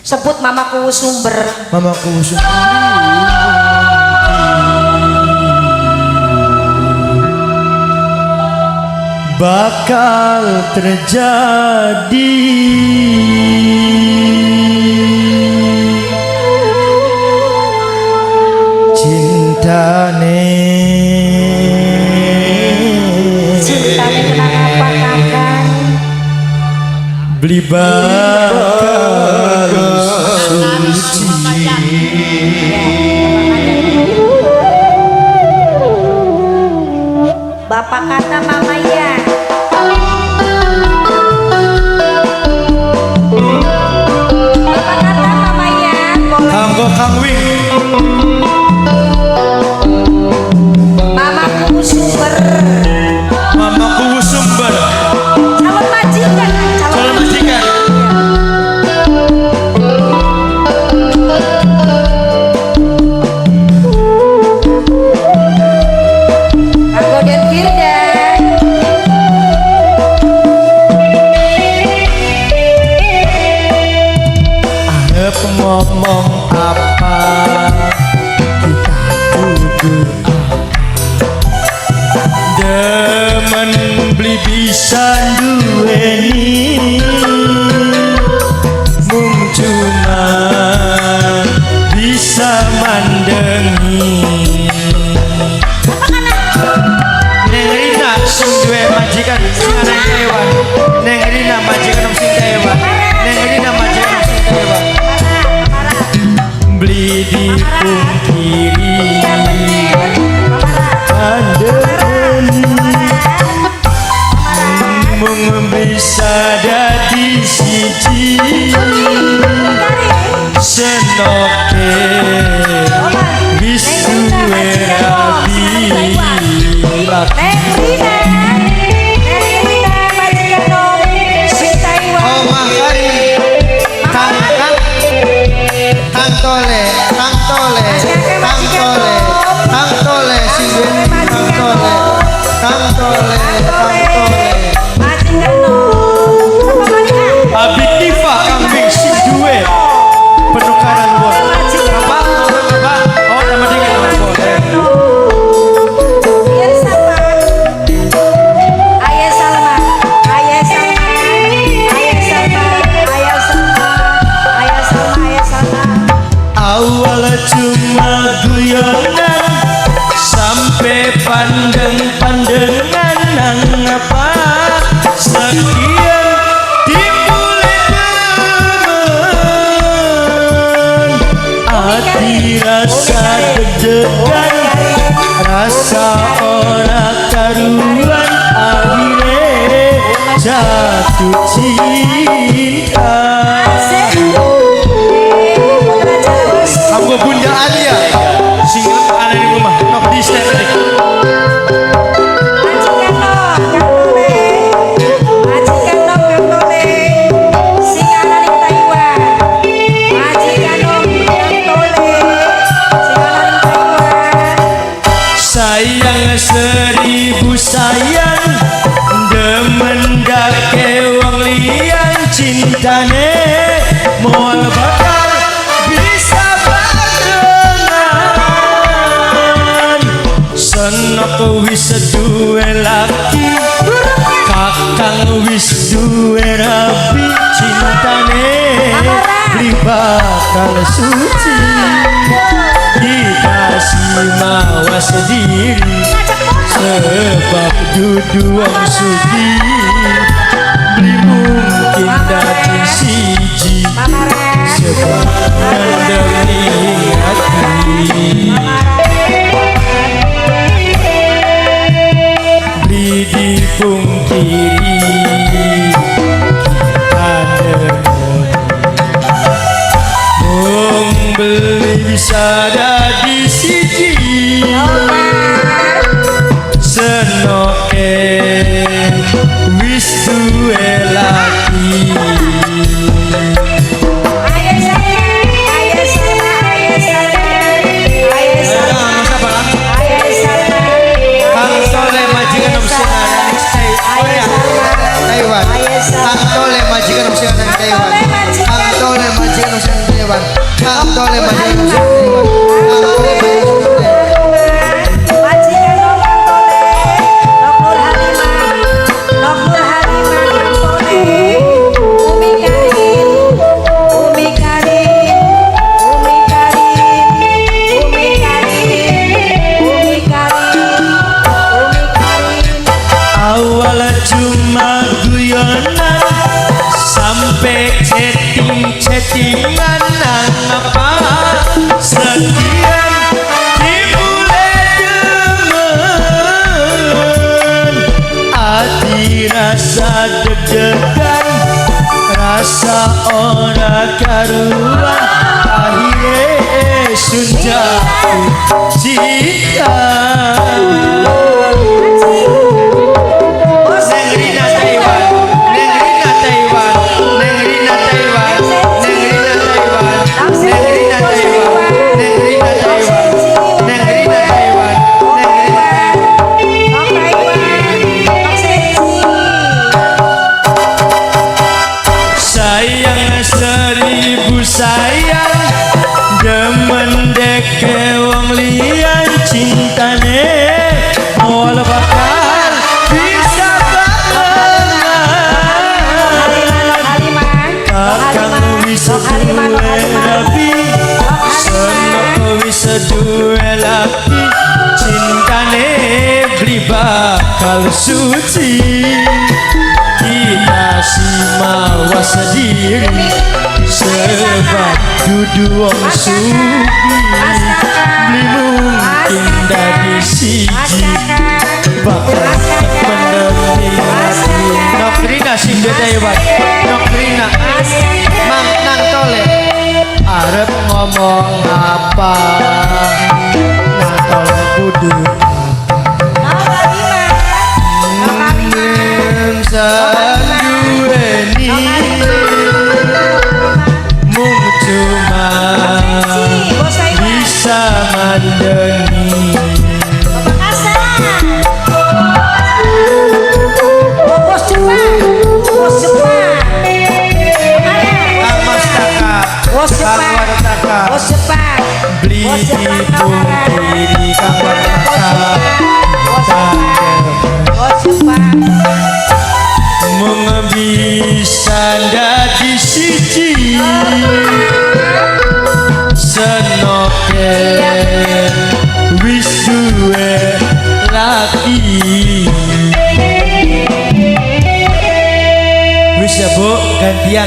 Sebut mamaku sumber. Mamaku sumber. Bakal terjadi. Cintane. Cintane kenang apa, Kakang? Beli bakal suci. Bapak kata mama ya. Bapak kata mama ya. Boleh. Kanggo Kang Wing. Mamaku sumber. Mamaku sumber. Calon majikan. Calon majikan. Kanggo Den Firda. Arep ngomong apa, kita kudu demen beli bisa duweni, mung cuma bisa mandengi. Neng Rina sing duwe majikan sing aran Taiwan. Neng Rina majikan sing Taiwan. Neng Rina majikan sing Taiwan. Beli dipungkiri, andeni mung bisa dadi siji, senoke wis duwe rabi. Neng Rina. Neng Rina majikan nom sing Taiwan. Omah kari Kang Kang Kang Tole, Kang Tole, Kang Tole, Kang Tole sing duwe Kang Tole, Kang Tole, Kang Tole. Majikan nom. Siapa majikan? Abi Tifa kambing sing duwe penukaran won. Apa? Apa? Oh, nama dia boleh. Biar siapa? Ayah Salma, Ayah Salma, Ayah Salma, Ayah Salma, Ayah Salma, Ayah Salma. Awal cuma guyonan sampai pandeng-pandengan, nang apa sekian timbul demen, hati rasa deg-degan, rasa ora karuan, akhirnya jatuh cinta. Putra Jawa. Kanggo Bunda Alia sing ana di rumah nok di step. Majikan nom, Kang Tole. Majikan nom, Kang Tole. Sing ana ning Taiwan. Majikan nom, Kang Tole. Sing ana ning Taiwan. Sayang seribu sayang, demen dake wong liyan, cintane moal bakal bisa barengan, senok wis duwe laki, kakang wis duwe rabi, cintane beli bakal suci, dikasih mawas diri sebab dudu wong sugih, beli mungkin dadi siji sebab ngandeni hati, beli dipungkiri, kita demen mung beli bisa dadi siji, senoke wis duwe laki. Ayah Salma, Ayah Salma, Ayah Salma, Ayah Salma, Ayah Salma. Kang Tole majikan om sing aran Ayah Salma. Taiwan. Ayah Salma. Kang Tole majikan om sing aran Taiwan. Kang Tole majikan om sing aran Tole majikan nom sing Taiwan. Kang Tole majikan nom sing Taiwan. Majikan nom Kang Tole, Nok Nur Halimah, Nok Nur Halimah, Kang Tole, Umi Karin, Umi Karin, Umi Karin, Umi Karin, Umi Karin, Umi Karin. Awal cuma guyonan sampai chatting-chattingan, nang apa sekian dimulai demen, ati rasa deg-degan, rasa ora karuan, akhirnya sun jatuh cinta. Neng Rina Taiwan, Neng Rina Taiwan, Neng Rina Taiwan, Neng Rina Taiwan, Neng Rina Taiwan, Neng Rina Taiwan, Neng Rina Taiwan, Neng Rina Nok Taiwan, Nok Senci. Sayang seribu sayang, demen deke wong liyan, cintane ora bakal bisa barengan. Halimah, Nok Halimah, Nok Kakang Halimah, wis Nok Halimah, Nok duwe Halimah. Rabi, senok wis duwe laki, cintane beli bakal suci, kita si mawas diri sebab dudu wong sugih, beli mungkin dadi siji bakal pengerti. Nokrina sing duwe Taiwan, Nokrina. Mang Nang Tole arep ngomong apa? Nang Tole kudu sanduweni mung cuma bisa mandengi. Bos Jepang, Bos Jepang, Kang Mas Taka, Bos Kang Jepang, Wartaka, Bos Jepang, beli Bos Jepang, dipungkiri Kang Wartaka. Bos Jepang. Mung bisa dadi siji senoke wis duwe laki. Wis ya, Bu, gantian.